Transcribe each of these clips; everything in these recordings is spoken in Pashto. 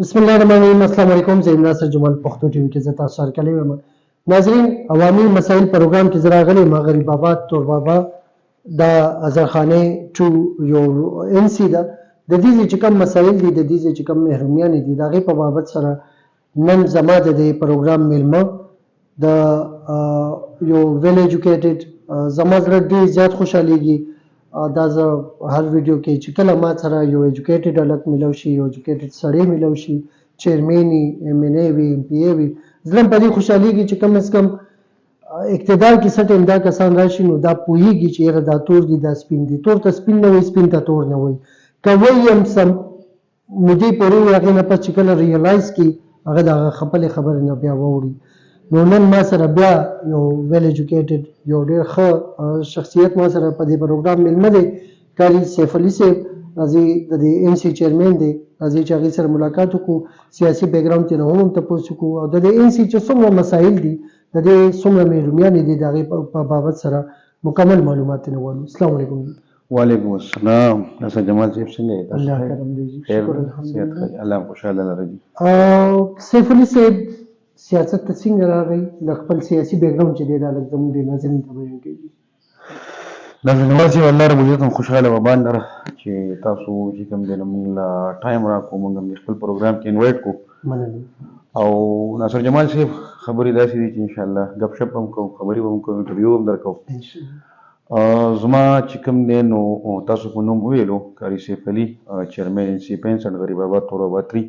بسم الله الرحمن الرحیم. السلام علیکم. زه ناصر جمال، پښتو ټي وي کې زه تاسو سره کلی یم. ناظرین، عوامي مسایل پروګرام کې زه راغلی یم غریب آباد تور بابا، د ازرخانې 2 یو این سي ده. د دې ځای چې کوم مسایل دي، د دې ځای چې کوم محرومیانې دي، د هغې په بابت سره نن زما د دې پروګرام میلمه د یو ویل ایجوکیټډ، زما زړه ډېر زیات خوشحالېږي. دا زه هر ویډیو کې چې کله ما سره یو ایجوکیټډ هلک میلو شي، یو ایجوکیټډ سړی میلو شي، چیرمین وي، ایم این ای وي، ایم پي ای وي، زړه مې په دې خوشحالېږي چې کم از کم اقتدار کې څه ټایم دا کسان راشي نو دا پوهېږي چې یاره دا تور دي، دا سپین دي. تور ته سپین نه وایي، سپین ته تور نه وایي. که وایي هم سم مودې پورې وي، هغې نه پس چې کله ریئلایز کړي، هغه د هغه خپلې خبرې نه بیا واوړي. نو نن ما سره بیا یو ویل ایجوکیټډ، یو ډېر ښه شخصیت ما سره په دې پروګرام میلمه دی، قاري سیف علي صاحب. راځي، د دې این سي چیرمین دی. راځي چې هغې سره ملاقات وکړو، سیاسي بیکګراوند ترې نه هم تپوس وکړو او د دې این سي چې څومره مسایل دي، د دې څومره محرومیانې دي، د هغې په بابت سره مکمل معلومات ترې نه غواړو. السلام علیکم. وعلیکم السلام ناصر جمال صاحب، څنګه یې تاسو؟ الله کرم دی جی. خیر؟ شکر. صحت؟ الحمدلله. ښه، الله خوشحاله لره جی. سیف علي صاحب، سیاست ته څنګه راغی؟ د خپل سیاسي بیکګراوند چې دی، دا لږ زموږ د ناظرین ته بیان کړئ. ناصر جمال صاحب، الله رب العزت هم خوشحاله وبال لره چې تاسو چې کوم دی نو موږ له ټایم راکړو، موږ هم د خپل پروګرام کې انوایټ کو. مننه. او ناصر جمال صاحب، خبرې داسې دي چې انشاءالله ګپ شپ هم کوو، خبرې به هم کوو، انټرویو هم درکوو. زما چې کوم دی نو تاسو په نوم وویلو، قاري سیف علي، چیرمین این سی 65، غریب آباد تور آباد 3.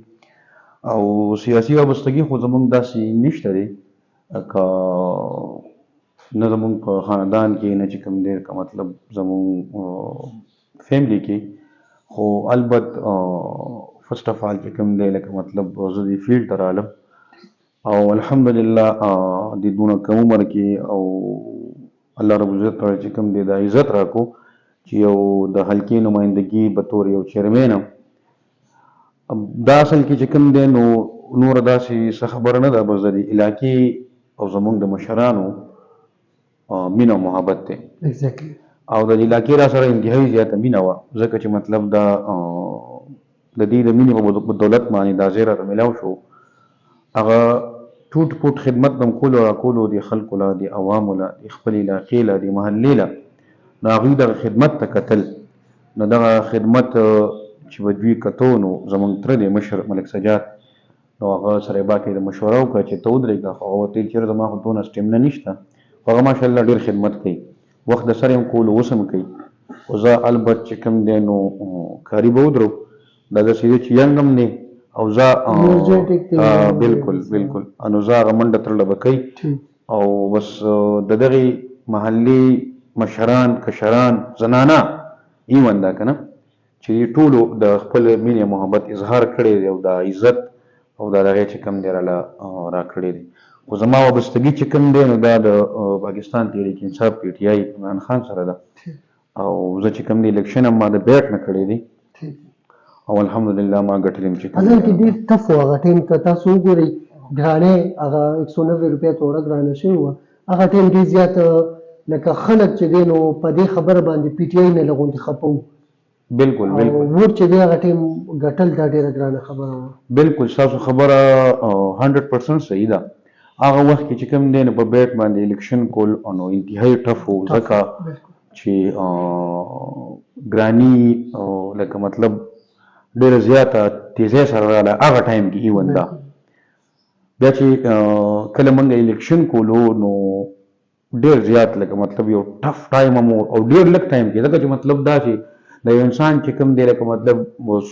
او سیاسي وابستګي خو زمونږ داسې نشته دی، که نه زمونږ په خاندان کې، نه چې کوم دی که مطلب زمونږ فیملی کې. خو البت فرست اف آل چې کوم دی لکه مطلب زه دې فیلډ ته رالم او الحمدلله د دونه کم عمر کې او الله رب العزت چې کوم دی دا عزت راکو چې یو د حلقې نمایندګي به طور یو چیرمین. دا اصل کې چې کوم دی نو نور داسې څه خبره نه ده، بس د دې علاقې او زمونږ د مشرانو مینه او محبت دی. او د علاقې را سره انتهایي زیاته مینه وه، ځکه چې مطلب دا د دې د مینې په دولت باندې دا ځای راته میلاو شو. هغه ټوټ پوټ خدمت به هم کولو را کولو د خلکو له، د عوامو له، د خپلې علاقې له، د محلې له. نو هغوی دغه خدمت ته کتل، نو دغه خدمت چې به دوی کتو، نو زمونږ تره دی مشر ملک سجاد، نو هغه سره یې باکې د مشوره وکړه چې ته ودرېږه. خو هغه ورته ویل چې زما خو دونه سټیمنه نشته، خو هغه ماشاءالله ډېر خدمت کوي، وخت د سره یې هم کولو، اوس هم کوي. خو زه البت چې کوم دی نو کاري به ودرو، دا داسې دی چې ینګ هم دی او زه بالکل بالکل، نو زه هغه منډه ترړه به کوي. او بس د دغې محلې مشران، کشران، زنانه، ایون دا که نه چې ټولو د خپل مینې محبت اظهار کړی دی او دا عزت او دا دغې چې کوم دی راله راکړی دی. خو زما وابستګي چې کوم دی نو دا د پاکستان تحریک انصاف، پي ټي آی، عمران خان سره ده. او زه چې کوم دی الیکشن هم ما د بیټ نه کړی دی او الحمدلله ما ګټلی هم چې کوم. اصل کې ډېر ټف و هغه ټایم. که تاسو وګورئ، ګرانې هغه 190 روپۍ توړه ګرانه شوې وه. هغه ټایم ډېر زیات لکه خلک چې دی نو په دې خبره باندې پي ټي آی نه لږ غوندې خفه وو. بالکل. ووټ چې دی هغه ټایم ګټل دا ډېره ګرانه خبره وه. بالکل، ستاسو خبره 100% صحیح ده. هغه وخت کې چې کوم دی نو په بیټ باندې الیکشن کول نو انتهایی ټف و، ځکه چې ګرانی لکه مطلب ډېره زیاته تیزۍ سره راغله هغه ټایم کې. ایون دا بیا چې کله موږ الیکشن کولو نو ډېر زیات لکه مطلب یو ټف ټایم هم او ډېر لږ ټایم کې، ځکه چې مطلب دا چې د یو انسان چې کوم دی لکه مطلب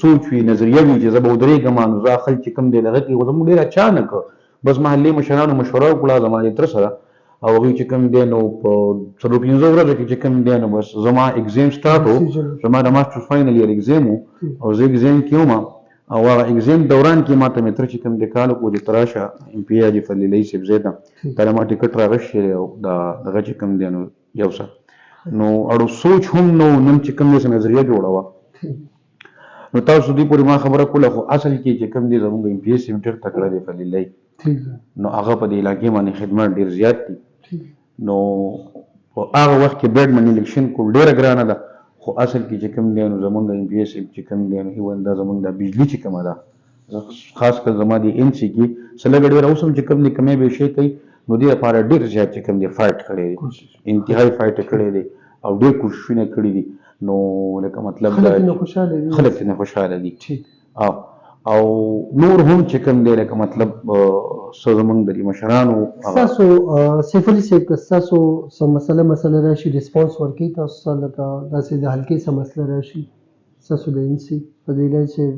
سوچ وي، نظریه وي چې زه به ودرېږم، نو زه خلک چې کوم دی دغه کې. خو زموږ ډېر اچانک بس محلې مشرانو مشوره وکړه زما د تره سره او هغوی چې کوم دی نو په څلور پنځه ورځو کې چې کوم دی نو بس زما اګزام سټارټ و. زما د ماسټر فاینل ییر اګزام و او زه اګزام کې وم او هغه اګزام دوران کې ماته مې تره چې کوم دی کال وکړو چې ته راشه ایم پي حاجي فضل الهي صاحب ځای ته، تا له ما ټکټ راغشتی دی او دا دغه چې کوم دی نو یو څه نو اړو سوچ هم نو نن چې کوم دی څه نظریه جوړه وه. نو تاسو دې پورې ما خبره کوله، خو اصل کې چې کوم دی زمونږ ایم پي اے صاحب ډېر تکړه دی، فضل الهي. نو هغه په دې علاقې باندې خدمت ډېر زیات دي. نو په هغه وخت کې بیټ باندې الیکشن کول ډېره ګرانه ده، خو اصل کې چې کوم دی نو زمونږ ایم پي اے صاحب چې کوم دی نو ایون دا زمونږ د بجلی چې کومه ده خاص کر زما د این سي کې څه لږه ډېره اوس هم چې کوم دی کمی بیشی کوي، نو دې لپاره ډېر زیات چې کوم دی فایټ کړی دی، انتهایي فایټ کړی دی او ډېر کوششونه کړي دي. نو لکه مطلب خلک ترې خوشحاله دي، خلک ترې خوشحاله دي. او نور هم چې کوم دی لکه مطلب څه زمونږ د دې مشرانو. ستاسو سیف علي صاحب، که ستاسو څه مسله راشي، response ورکوي تاسو ته؟ لکه داسې د حلقې څه مسله راشي، ستاسو د این سي فضیل صاحب؟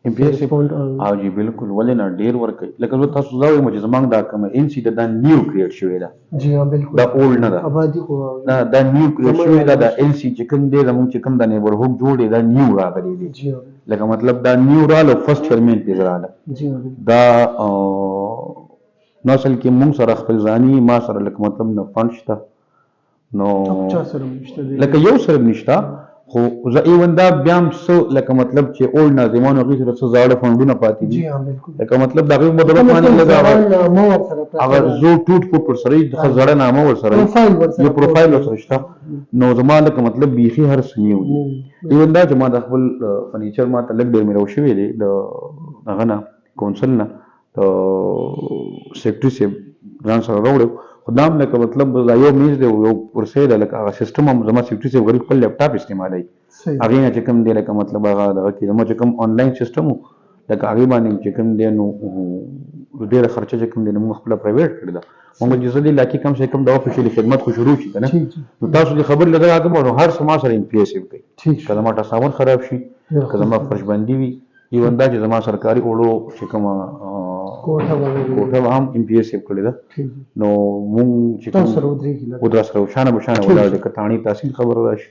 ایم پي ایس؟ او جی بالکل، ولې نه، ډېر ورکوي. لکه زه تاسو دا وایم چې زمونږ دا کومه این سي ده، دا new create شوې ده. جی ها بالکل. دا old نه ده. آبادي خو دا new create شوې ده. دا این سي چې کوم دی، زمونږ چې کوم د neighbourhood جوړ دی، دا new راغلی دی. لکه مطلب دا new راغله، first chairman پې راغله. جی ها دا نو اصل کې مونږ سره خپل ځاني، ما سره لکه مطلب نه fund شته، نو چا سره نشته؟ لکه یو سره نشته، خو زه even دا بیا هم څه لکه مطلب چې old ناظمانو هغوی سره څه زاړه فنډونه پاتې دي. لکه مطلب د هغوی بدولت باندې لږ هغه زوړ ټوټ پوټ ورسره وي، ښه زړه نامه ورسره وي، یو پروفایل ورسره شته. نو زما لکه مطلب بیخي هر څه new دي. even دا چې ما د خپل فرنیچر ما ته لږ ډېر میلاو شوی دی د هغه نه، council نه، د سیکرټري صاحب ځان سره راوړی، خو دا هم لکه مطلب دا یو میز دی او یو کرسۍ ده. لکه هغه سیستم هم زما سیکرټري صاحب غریب خپل لپټاپ استعمالوي، هغې نه چې کوم دی لکه مطلب هغه دغه کې زما چې کوم آنلاین سیستم و، لکه هغې باندې چې کوم دی، نو ډېره خرچه چې کوم دی نو موږ خپله private کړې ده. موږ چې زه دې علاقې کم سه کم د officially خدمت خو شروع شي که نه، نو تاسو دې خبرې له راځم، نو هر څه ما سره ایم پي ایس کوي. که زما ټرانسفارمر خراب شي، که زما فرشبندي وي، even دا چې زما سرکاري اوړو چې کومه کوټه به هم ایم پي ایس صاحب کړې ده. نو مونږ چې کوم سره ودرېږي او در سره شانه به شانه ولاړ دی. که تاڼې تحصیل خبره راشي،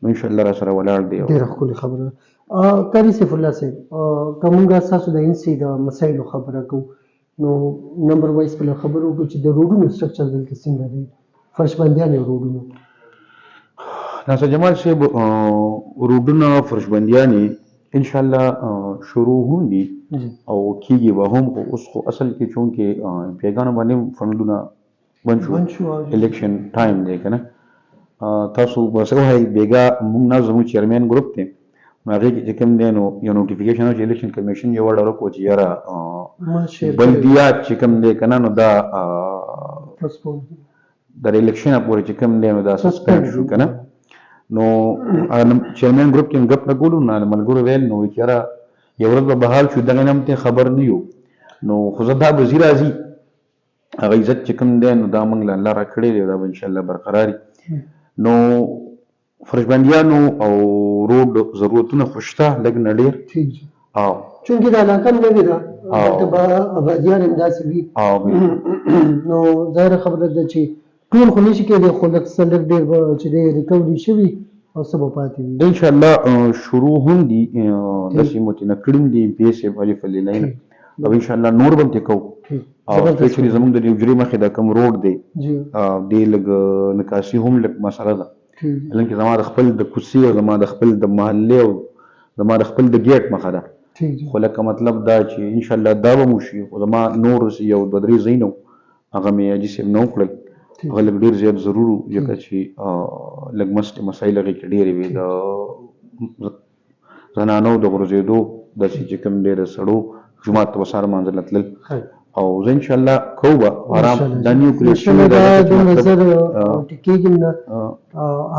نو انشاءالله را سره ولاړ دی. ډېره ښکلې خبره ده. قاري سیف الله صاحب، که مونږ ستاسو د این سي د مسایلو خبره کوو، نو number wise په خبرو وکړو چې د روډونو structure دلته څنګه دی، فرشبندیانې، روډونو؟ ناصر جمال صاحب، روډونه، فرشبندیانې انشاءالله شروع هم دي او کیږي به هم، خو اوس خو اصل کې چونکې پیګانو باندې فنډونه بند شو، election time دی که نه. تاسو به څه وایئ، بېګا مونږ نه زموږ chairman group دی، نو هغې کې چې کوم دی نو یو notification چې election commission یو order وکړو چې یاره بلدیات چې کوم دی که نه، نو دا د election پورې چې کوم دی نو دا suspend شو که نه. نو chairman group کې ګپ لګولو، نو ملګرو ویل نو چې یاره یو ورځ به بحال شو، دغې نه هم ته خبر نه یو. نو خو زه دا به ځي راځي، هغه عزت چې کوم دی نو دا موږ له الله راکړی دی، دا به انشاءالله برقرار وي. نو فرشبندیانو او روډ ضرورتونه خو شته لږ نه ډېر. او چونکې دا علاقه هم نوې ده، دلته به آبادیان هم داسې وي، نو ظاهره خبره ده چې ټول خو نشي کېدی، خو لږ څه لږ ډېر به چې دی recovery شوي او څه به پاتې وي. انشاءالله شروع هم دي، داسې مو ترې نه کړي هم دي ایم پي ایس صاحب الف لیلاین، او انشاءالله نور به هم ترې کوو. او specially زموږ د حجرې مخې دا کوم روډ دی، دې لږ نکاسي هم لږ مسله ده، حالانکه زما د خپل د کوڅې او زما د خپل د محلې او زما د خپل د gate مخه ده، خو لکه مطلب دا چې انشاءالله دا به مو شي. خو زما نور یو دوه درې ځایونه وو، هغه مې حاجي صاحب نه وکړل، هغه لږ ډېر زیات ضرور و، ځکه چې لږ مست مسایل هغې کې ډېرې وې، د زنانو د غورځېدو داسې چې کوم دی، د سړو جومات ته به سهار لمانځه له تلل. او زه انشاءالله کوو به آرام، دا new create شوی ده، دومره زر کېږي نه،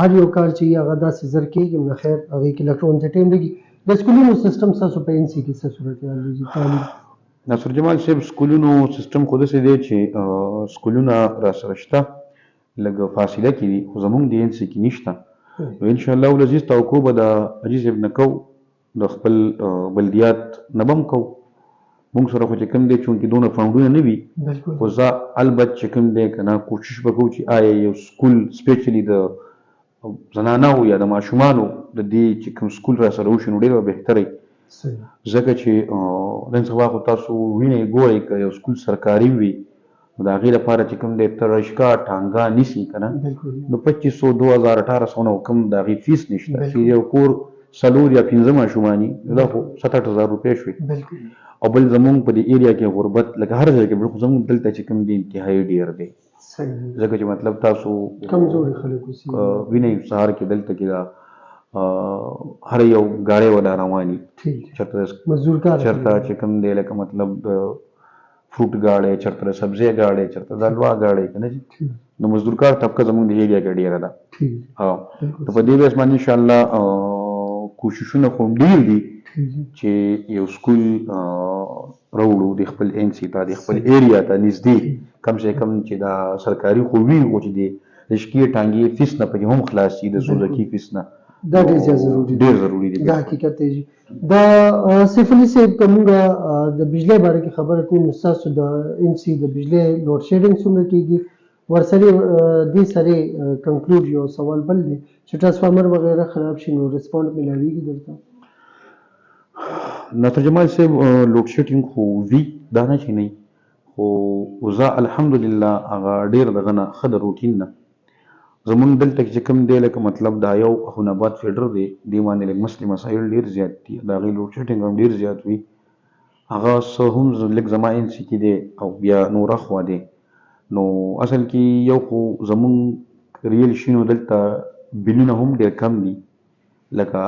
هر یو کار چې هغه داسې زر کېږي نه. خیر، هغې کې لږ غونته time لګي. د سکولونو سیستم ستاسو په این سي کې څه صورتحال دی، تعلیم؟ ناصر جمال صاحب، سکولونو سیستم خو داسې دی چې سکولونه را سره شته، لږ فاصله کې دي، خو زمونږ د این سي کې نشته. نو انشاءالله العزیز توقع به د حاجي صاحب نه کوو، د خپل بلدیات نه به هم کوو. مونږ سره خو چې کوم دی چونکې دونه فنډونه نه وي، خو زه البت چې کوم دی که نه کوشش به کوو چې آیا یو سکول specially د زنانو یا د ماشومانو د دې چې کوم سکول را سره وشي، نو ډېر به بهتره وي، ځکه چې نن سبا خو تاسو وینئ، ګورئ، که یو سکول سرکاري وي نو د هغې لپاره چې کوم دی ته رشکا ټانګا نیسي که نه، نو 2500، 2000، 1800 نه کم د هغې فیس نشته. چې یو کور څلور یا پنځه ماشومان وي، نو دا خو 7-8 هزار روپۍ شوې. او بل زمونږ په دې area کې غربت لکه هر ځای کې، بل خو زمونږ دلته چې کوم دی انتهایي ډېر دی، ځکه چې مطلب تاسو کمزوري خلک اوسېږي. وینئ سهار کې دلته کې دا هر یو ګاډی ولا رواني، چرته چرته چې کوم دی لکه مطلب د فروټ ګاډی، چرته د سبزۍ ګاډی، چرته د حلوا ګاډی، که نه جي. نو مزدورکار طبقه زمونږ د ایریا کې ډېره ده. نو په دې بیس باندې انشاءالله کوششونه خو ډېر دي چې یو سکول راوړو د خپل این سي ته، د خپل ایریا ته نږدې، کم سه کم چې دا سرکاري خو وي، خو چې د رشکې ټانګې فیس نه پکې هم خلاص شي، د سوزکي فیس نه. دا ډېر زیات ضروري دی، ډېر ضروري دی، دا حقیقت دی. دا سیف علي صاحب، که موږ د بجلۍ باره کې خبره کوو، نو ستاسو د این سي د بجلۍ لوډ شیډینګ څومره کېږي؟ ورسره دې سره کنکلوډ یو سوال بل دی چې ټرانسفارمر وغیره خراب شي نو ریسپونډ ملاویږي درته؟ ناصر جمال صاحب، لوډ شیډینګ خو وي، دا نه چې نه، خو زه الحمدلله هغه ډېر دغه نه ښه د روټین نه. زمونږ دلته چې کوم دی لکه مطلب دا یو اخون آباد فیډر دی، دې باندې لږ مسلې مسایل ډېر زیات دي، د هغې لوډ شیډینګ هم ډېر زیات وي. هغه څه هم لږ زما این سي کې دی او بیا نور اخوا دی. نو اصل کې یو خو زمونږ ریل شینو دلته بلونه هم ډېر کم دي، لکه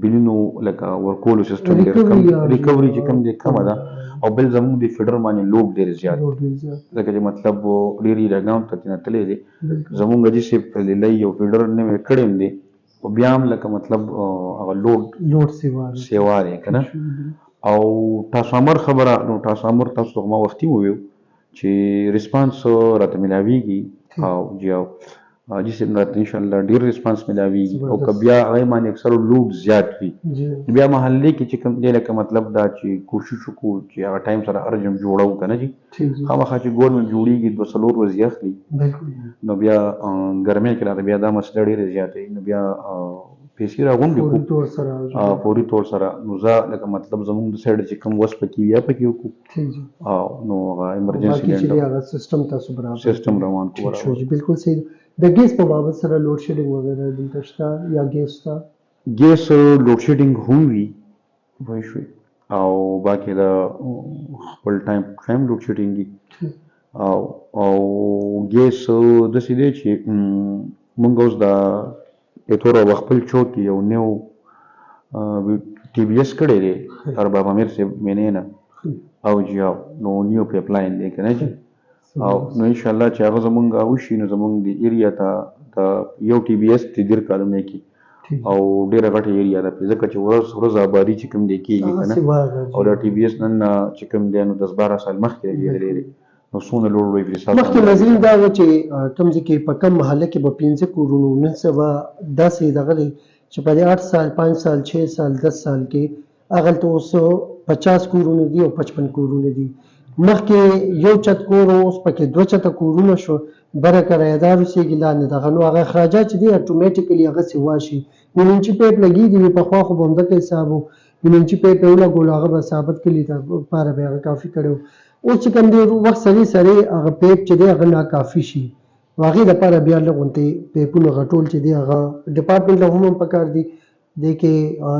بلونو لکه ورکولو سیستم ډېر کم، ریکوري چې کوم دی کمه ده. او بل زمونږ د فیډر باندې لوډ ډېر زیات، ځکه چې مطلب ډېر ایریاګانو ته ترېنه تللی دی. زمونږ حاجي صاحب فضلي یو فیډر نوی کړی هم دی، خو بیا هم لکه مطلب هغه لوډ سیوا دی که نه. او ټرانسفارمر خبره، نو ټرانسفارمر تاسو ته ما وختي وویل چې ریسپانس راته ملاویږي، او جی او حاجي صاحب راته انشاءالله ډېر ریسپانس ملاویږي. او که بیا هغې باندې اکثر لوډ زیات وي، بیا محلې کې چې کوم دی لکه مطلب دا چې کوشش وکړو چې هغه ټایم سره ارجم جوړو که نه جي. خامخا چې ګورنمنټ جوړیږي 2-4 ورځې اخلي، نو بیا ګرمۍ کې راته بیا دا مسله ډېره زیاته وي، نو بیا پیسې راغونډې کړو فوري طور سره. نو زه لکه مطلب زمونږ د سایډ چې کوم وس پکې وي پکې وکړو، او نو هغه ایمرجنسي سیستم تاسو برابر سیستم روان کړو. بالکل صحیح. د ګیس په بابت سره لوډ شیډینګ وغیره دلته شته یا ګیس شته؟ ګیس لوډ شیډینګ هم وي، پوه شوې، او باقي د خپل ټایم ټایم لوډ شیډینګ وي. او او ګیس داسې دی چې مونږ اوس د ایتور او خپل چوک کې یو نیو ټي بي اس کړی دی ارباب امیر صاحب مینې نه، او جی او نو نیو پیپ لاین دی که نه جي. او نو انشاءالله چې هغه زمونږ وشي نو زمونږ د ایریا ته د یو ټي بي اس د ډېر کالونه کې او ډېره غټه ایریا ده، ځکه چې ورځ ورځ آبادي چې کوم دی کېږي که نه. او دا ټي بي اس نن چې کوم دی نو 10-12 سال مخکې لګېدلی دی، نو څونه لوړ لوی فیصد. مخکې ناظرین دا و چې کوم ځای کې په کم محله کې به 5 کورونو، نن سبا داسې دغه دی چې په دې 8 سال، 5 سال، 6 سال، 10 سال کې هغلته اوس 50 کورونه دي او 55 کورونه دي. مخکې یو چت کور و، اوس پکې 2 چته کورونه شو، بره کرایهدار اوسېږي، لاندې دغه، نو هغه اخراجات چې دي اټومیټیکلي هغه سوا شي. نیم انچي پیپ لګېږي وي، پخوا خو به همدغه حساب و، نیم انچي پیپ یې ولګولو، هغه به ثابت کلي ته لپاره به هغه کافي کړی و. اوس چې کوم دی وخت سره سره هغه پیپ چې دی هغه ناکافي شي، نو هغې دپاره بیا لږ غوندې پیپونه غټول چې دی هغه ډپارټمنټ له هم پکار دي. دې کې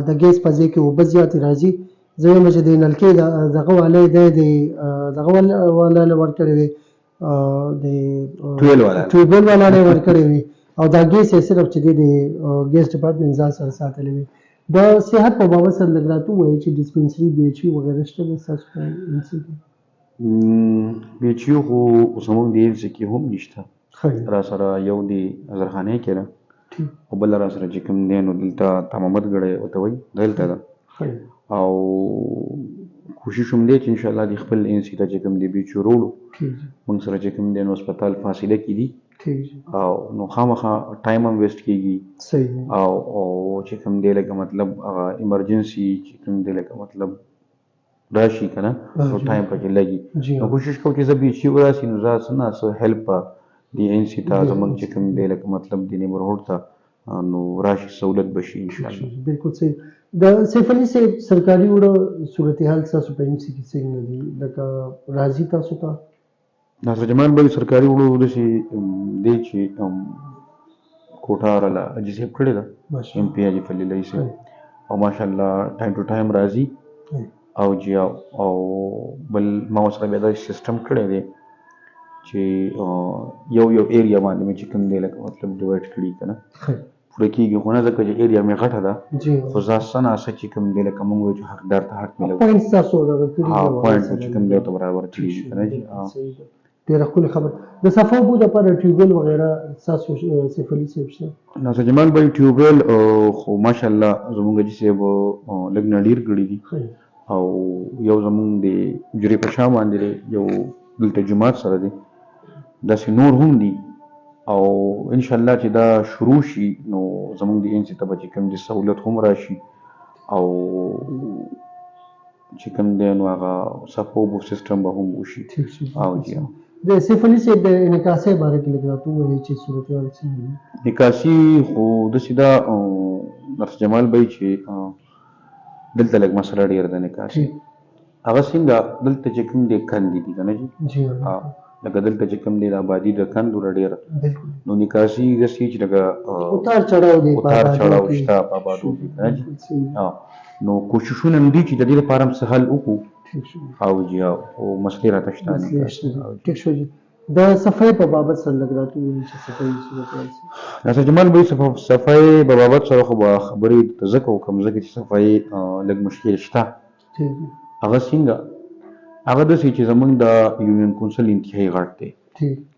د ګیس په ځای کې اوبه زیاتې راځي. زه وایم چې د نلکې دغه والی دی، د دغه والا له ورکړی وي، د ټیوب ویل والا له ورکړی وي، او دا ګیس یې صرف چې دی د ګیس ډپارټمنټ ځان سره ساتلی وي. د صحت په بابت سره لږ راته ووایئ چې ډسپنسري، بي ایچ یو وغیره شته دی ستاسو په این سي کې؟ بي ایچ یو خو زمونږ د این سي کې هم نشته، را سره یو د زرخانې کې ده، او بل را سره چې کوم دی نو دلته تمامت ګړی ورته وایي، دلته ده. او کوشش هم دی چې انشاءالله د خپل این سي ته چې کوم دی بي ایچ یو راوړو. موږ سره چې کوم دی نو هسپتال فاصله کې دي، او نو خامخا ټایم هم ویسټ کېږي، او او چې کوم دی لکه مطلب هغه ایمرجنسي چې کوم دی لکه مطلب راشي که نه، نو ټایم پکې لګي. نو کوشش کوو چې زه بي ایچ یو راشي نو زه څه نا څه هیلپ د این سي ته زموږ چې کوم دی لکه مطلب د نیبرهوډ ته نو راشي، سهولت به شي انشاءالله. بالکل صحیح. د سیف علي صاحب، سرکاري اوړه صورتحال ستاسو په این سي کې څنګه دي، لکه راځي تاسو ته؟ ناصر جمال بھائی، سرکاري اوړو داسې دی چې کوټه راله حاجي صاحب کړې ده، ایم پي حاجي فضل صاحب، او ماشاءالله ټایم ټو ټایم راځي. او جی او بل ما ورسره بیا داسې سیستم کړی دی چې یو یو ایریا باندې مې چې کوم دی لکه مطلب ډیوایډ کړي که نه، پوره کېږي خو نه، ځکه چې area مې غټه ده. جی. خو زه څه نا څه چې کوم دی، لکه مونږ وایو چې حقدار ته حق ملو. پوینټ تاسو دغه کړي ها دي او هغې پوینټ سره چې کوم دی ورته برابر کړي دي که نه جي. صحیح ده، ډېره ښکلې خبره. د صفا اوبو دپاره tube well وغیره ستاسو سیف علي صاحب شته؟ ناصر جمال بھائی، tube well خو ماشاءالله زمونږ حاجي صاحب لږ نه ډېر کړي دي. او یو زمونږ د حجرې په شا باندې دی، یو دلته جومات سره دی، داسې نور هم دي. او انشاءالله چې دا شروع شي نو زمونږ د این سي ته به چې کوم د سهولت هم راشي، او چې کوم دی نو هغه صفا اوبو سیستم به هم وشي. ټیک شو. او جی. د سیف علي صاحب، د انعکاسۍ باره کې لږ راته ووایئ چې صورتحال څنګه دی؟ نکاسي خو داسې ده ناصر جمال بھائی چې دلته لږ مسله ډېره ده نکاسي. هغه څنګه، دلته چې کوم دی کندې دي که نه جي؟ جی. لکه دلته چې کوم دی د آبادي د کندو له ډېره نو نکاسي داسې چې لکه اتار چړاو دی په اتار آبادو چړاو کې. شته په آبادو کې که نه جي؟ بالکل صحیح. نو کوششونه هم دي چې د دې لپاره هم څه حل وکړو. ټیک شو. او جي، او مسلې راته شته. مسلې نکاسي شته دي. او جي. ټیک شو جي. د صفای په بابت سره لږ راته ووایئ چې صفای صورتحال څه؟ ناصر جمال بھائی، صفای په بابت سره خو به خبرې ته ځکه وکړم، ځکه چې صفای لږ مشکل شته. ټیک دی. هغه څنګه، هغه داسې چې زمونږ د union council انتهایی غټ دی.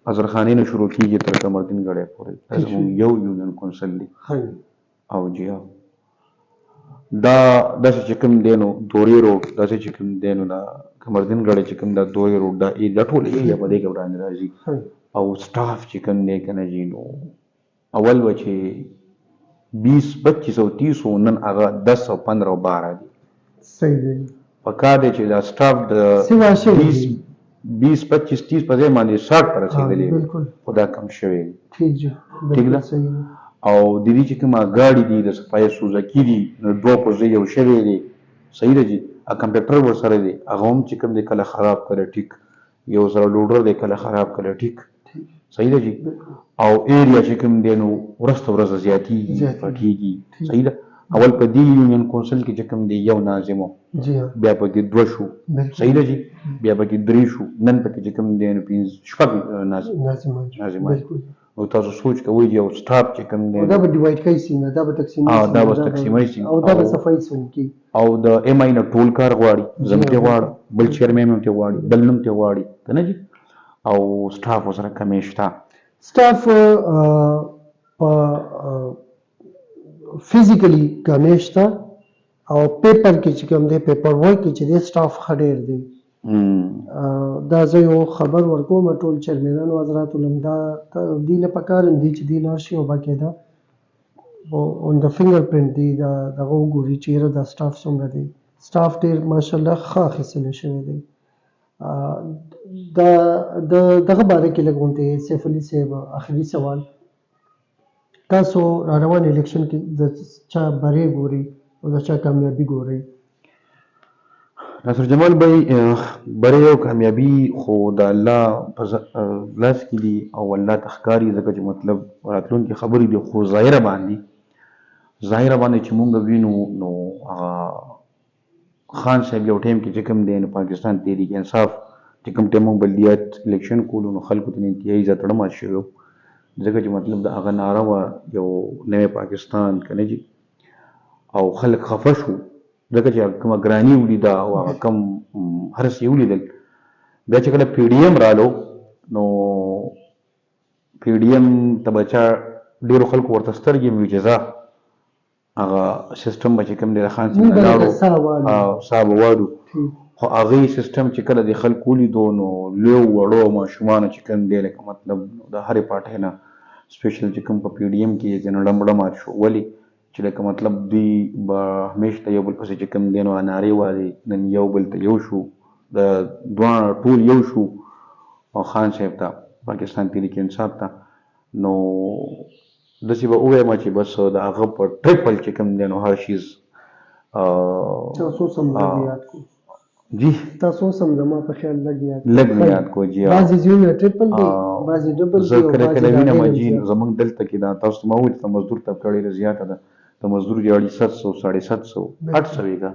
ازرخانې نه شروع کېږي تر قمردین ګړی پورې دا زمونږ یو union council دی. او جی ها، دا داسې چې کوم دی نو دورې روډ، داسې چې کوم دی نو دا قمردین ګړی چې کوم دا دورې روډ، دا area، ټول area په دې کې وړاندې راځي. او staff چې کوم دی که نه جي، نو اول به چې 20، 25 او 30 و، نن هغه 10 او 15 او 12 دي. صحیح دی. پکار دی چې دا staff د سوا شوی 20 دی. 20، 25، 30 په ځای باندې 60 ته رسېدلی دی. خو دا کم شوی دی. ټیک جی. ټیک ده؟ بالکل صحیح دی. او د دې چې کومه ګاډي دي د صفایۍ، سوزکي دي، نو دوه پر ځای یو شوی دی. صحیح ده جي. کمپیوټر ورسره دی، هغه هم چې کوم دی کله خراب کله ټیک، یو سره loader دی، کله خراب کله ټیک. صحیح ده جي. او area چې کوم دی نو ورځ ته ورځ زیاتېږي، زیاتېږي. غټېږي. صحیح ده. اول په دې union council کې چې کوم دی یو ناظم و، جی ها بیا پکې دوه شو. صحیح ده جي. بیا پکې درې شو، نن پکې چې کوم دی نو پنځه شپږ ناظم ناظمان. ناظمان. نو تاسو سوچ کوئ چې یو staff چې کوم دی او دا به divide کوي څنګه؟ دا به تقسیموي څنګه؟ دا به تقسیموي څنګه؟ او دا به صفایي څنګه کوي؟ او د ایم آی نه ټول کار غواړي، زم ته غواړم، بل chairman هم ته غواړي، بل نم ته غواړي که نه جي؟ او staff ورسره کمی شته. staff په physically کمی شته، او paper کې چې کوم دی، paper work کې چې دی، staff ښه ډېر دی. دا زه یو خبر ورکوم ټول چیرمنانو حضراتو لم، دا دوی له پکار هم دي چې دوی لاړ شي او باقاعده on the finger print دی دا دغه وګوري چې یاره دا staff څومره دی. staff ډېر ماشاءالله ښه اخیستل شوی دی. دا د دغه باره کې لږ غونډې سیف علي صاحب، آخري سوال، تاسو را روان election کې د چا بری ګورئ او د چا کامیابي ګورئ؟ ناصر جمال بھائی، بری او کامیابي خو د الله په لاس کې دي او الله ته ښکاري، ځکه چې مطلب راتلونکې خبرې دي. خو ظاهره باندې چې مونږ وینو نو هغه خان صاحب یو ټایم کې چې کوم دی نو پاکستان تحریک انصاف چې کوم ټایم مونږ بلدیات election کولو نو خلکو ته انتهایي زیات زړه مات شوی و، ځکه چې مطلب د هغه ناره وه یو نوی پاکستان که نه جي، او خلک خفه شو، ځکه چې هغه کومه ګراني ولیده او هغه کوم هر څه یې ولیدل. بیا چې کله پي ډي ایم رالو نو پي ډي ایم ته به چا ډېرو خلکو ورته سترګې هم وي چې ځه هغه سیستم به چې کوم دی د خان مونږ صاحب نه به لاړو لکه ساه والو. ساه به والو. خو هغې سیستم چې کله د خلکو ولیدو نو لویو وړو ماشومانو چې کوم دی لکه مطلب د هرې پارټۍ نه special چې کوم په پي ډي ایم کې یې ځینې ړم مات شو، ولې چې لکه مطلب دوی به همیش ته یو بل پسې چې کوم دی نو نارې والې. نن یو بل ته یو شو، د دواړه ټول یو شو او خان صاحب ته، پاکستان تحریک انصاف ته، نو داسې به ووایم چې بس د هغه په triple چې کوم دی نو هر شیز. تاسو سم لږ یاد کو. جی؟ تاسو سم زما په خیال لږ یاد. لږ مې یاد کو جی. بعضې ځایونه triple دی، بعضې double زه دی او کله بعضې کله دا وینم ډېر جی زیات. زمونږ دلته کې دا تاسو ته ما وویل چې د مزدور طبقه ډېره زیاته ده. د مزدور دیاړي 700، 750، 800 یې که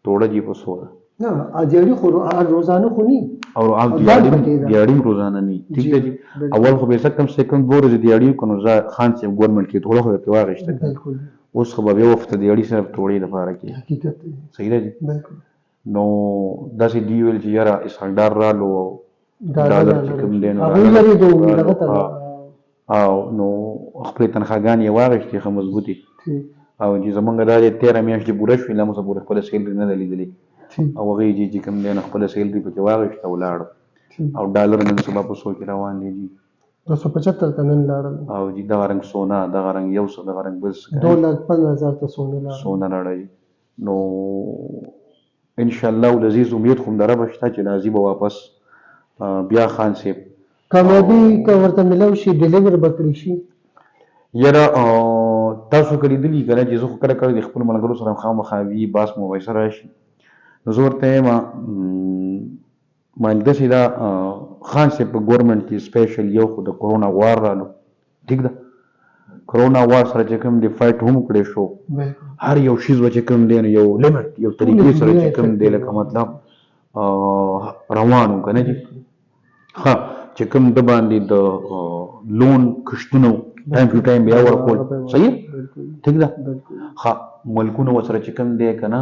توړه جي په څو ده. نه، دیاړي خو روزانه خو نی او او دیاړي روزانه نی، ټیک ده جی. اول خو به څه کم سے کم 2 ورځې دیاړي کو، نو خان صاحب ګورنمنت کې توړه خو په واغشته. بالکل. اوس خو به یو هفته دیاړي صاحب توړې لپاره کې. حقیقت دی. صحیح ده جی. بالکل. نو داسې دی ویل چې یاره اسحاق ډار رالو، ډالر چې کوم دی نو هغوی لري دغه ته، او نو خپلې تنخواګانې یې واغېستې ښه مضبوطې، او چې زمونږ دا دی 13 میاشتې پوره شوې، لا مو څه پورې خپله سیلري نه ده لیدلې، او هغې چې کوم دی نو خپله سیلري پکې واغېسته او لاړو. او ډالر نن سبا په څو کې روان دی جي؟ 275 ته نن لاړل. او جي دغه رنګ سونا، دغه رنګ یو څه، دغه رنګ بل څه، 2,15,000 ته سونه لاړه. سونه لاړه جي. نو ان شاء الله العزیز امید خو هم د ربه شته چې راځي به واپس بیا خان صاحب. کامیابي که ورته ملو شي، ډیلیور به کړی شي. یاره تاسو که لیدلي که نه چې زه خو کله کله د خپلو ملګرو سره خامخا وي باس مباحثه راشي، نو زه ورته وایم ما داسې دا خان صاحب په ګورنمنټ کې سپیشل یو خو د کرونا وار رالو، ټیک ده، کرونا وار سره چې کوم دی فایټ هم کړی شو، هر یو شیز به چې کوم دی نو یو لیمټ یو طریقې سره چې کوم دی لکه مطلب روان و که نه جي. ښه چې کوم د باندې د لون کښتونه ټایم ټو ټایم بیا ورکول، صحیح ټیک ده. ښه ملکونه ورسره چې کوم دی که نه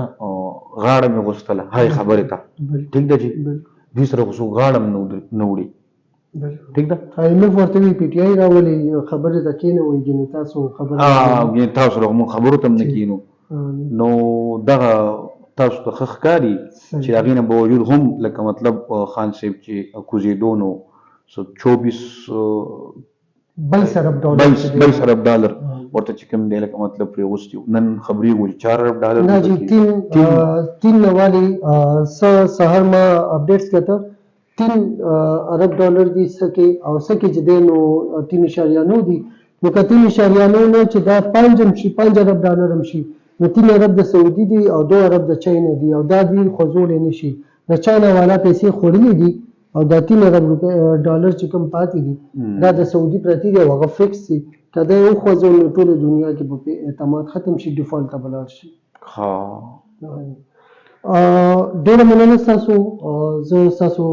غاړه مې غوستله هرې خبرې ته، ټیک ده چې دوی سره خو څوک غاړه هم نه وړي، ټیک ده. آی ایم ایف ورته وی پی ټی آی راولي خبرې ته کښېنوئ، ګینې تاسو خبرې ګینې تاسو سره موږ خبرو ته هم نه کښېنو. نو دغه تاسو ته ښه ښکاري چې هغې نه باوجود هم لکه مطلب خان صاحب چې کوزېدو نو څه 24 22 ارب ډالر 22 ارب ډالر ورته چې کوم دی لکه مطلب پرې غوستي. نن خبرېږو چې 4 ارب ډالر نه جی، 3 نوالي څه سهار ما اپډیټس کته 3 ارب ډالر دي سکه، او سکه چې دی نو 3.9 دي. نو که 3.9 نه چې دا 5 هم شي، 5 ارب ډالر هم شي، نو 3 ارب د سعودي دي او 2 ارب د چاینا دي، او دا دي خوځولی نه شي. د چاینا والا پیسې خوړلې دي، او دا 3 ارب روپۍ ډالر چې کوم پاتې دي دا د سعودي پرتې دي او هغه فکس دي. که دا یې وخوځول نو ټوله دنیا کې به اعتماد ختم شي، ډیفالټ ته به لاړ شي. ډېره مننه ستاسو. زه ستاسو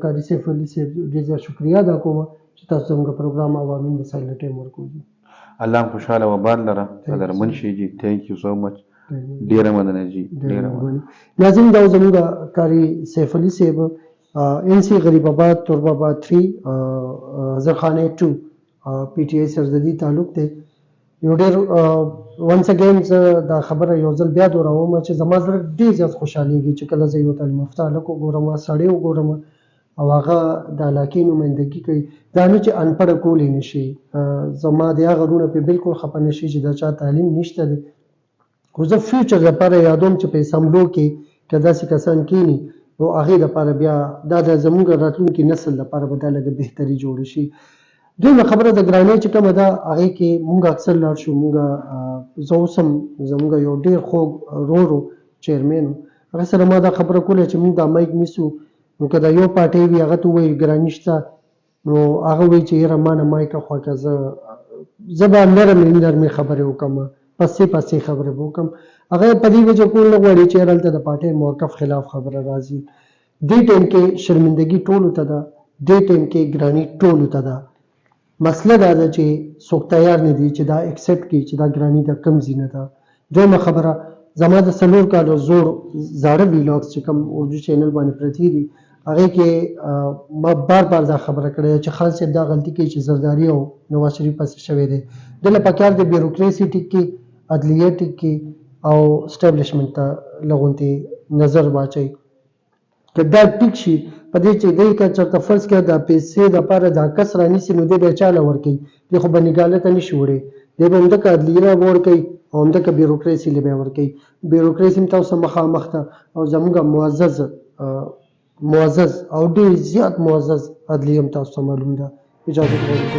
قاري سیف علي صاحب ډېر زیات شکریه ادا کوم چې تاسو زموږ پروګرام عوامي مسایل له ټایم ورکوي. الله هم خوشحاله و آباد لره، قدرمن شي جي. ثانک یو سو مچ، ډېره مننه جي، ډېره مننه. ناظرین دا زموږ قاري سیف علي صاحب، این سی غریب آباد توربابا 3 زرخانه 2 پی ټی آی سره د دې تعلق دی. یو ډېر ونس اګین زه دا خبره یو ځل بیا دهراوم چې زما زړه ډېر زیات خوشحالېږي چې کله زه یو تعلیم یافته هلک وګورم، سړی وګورم او هغه د علاقې نمایندګي کوي. دا نه چې انپړه کولی نه شي، زما د هغه وروڼه پرې بالکل خفه نه شي چې دا چا تعلیم نشته دی، خو زه فیوچر دپاره یادوم چې په اسمبلو کې که داسې کسان کښېني نو هغې دپاره بیا دا د زموږ راتلونکي نسل دپاره به دا لږه بهتري جوړه شي. دویمه خبره د ګرانۍ چې کومه ده هغې کې مونږ اکثر لاړ شو، مونږ زه اوس هم زموږ یو ډېر خوږ ورور و چیرمین و، هغه سره ما دا خبره کوله چې مونږ دا مایک نیسو، نو که دا یو پارټۍ وي هغه ته ووایي ګراني شته، نو هغه وایي چې یاره ما نه مایک اخوا که زه به نرمې نرمې خبرې وکړم، پسې پسې خبرې به وکړم. هغه په دې وجه کول نه غواړي چې یاره هلته د پارټۍ موقف خلاف خبره راځي. دې ټایم کې شرمندګي ټولو ته ده، دې ټایم کې ګراني ټولو ته ده. مسله دا ده چې څوک تیار نه دي چې دا اکسپټ کړي چې دا ګراني د کم ځای نه ده. دویمه خبره زما د 4 کالو زوړ زاړه ویلاګز چې کوم اردو چینل باندې پرتې دي هغې کې ما بار بار دا خبره کړې ده چې خان صاحب دا غلطي کوي چې زرداري او نواز شریف پسې شوی دی. ده له پکار دی بیوروکراسي ټیک کړي، عدلیه ټیک کړي او سټابلیشمنټ ته لغونتې نظر واچوي. که دا ټیک شي په دې چې دی که چېرته فرض کړه دا پیسې دپاره دا کس رانیسي نو دی بیا چا له ورکوي؟ دی خو به نګاله ته نشي وړی، دی به همدکه عدلیه له ورکوي او همدکه بیوروکراسي له بیا ورکوي. بیوروکراسي هم تاسو مخامخ ده او زموږ معزز او ډېر زیات معزز عدلیه هم تاسو ته معلوم ده. اجازه غواړم.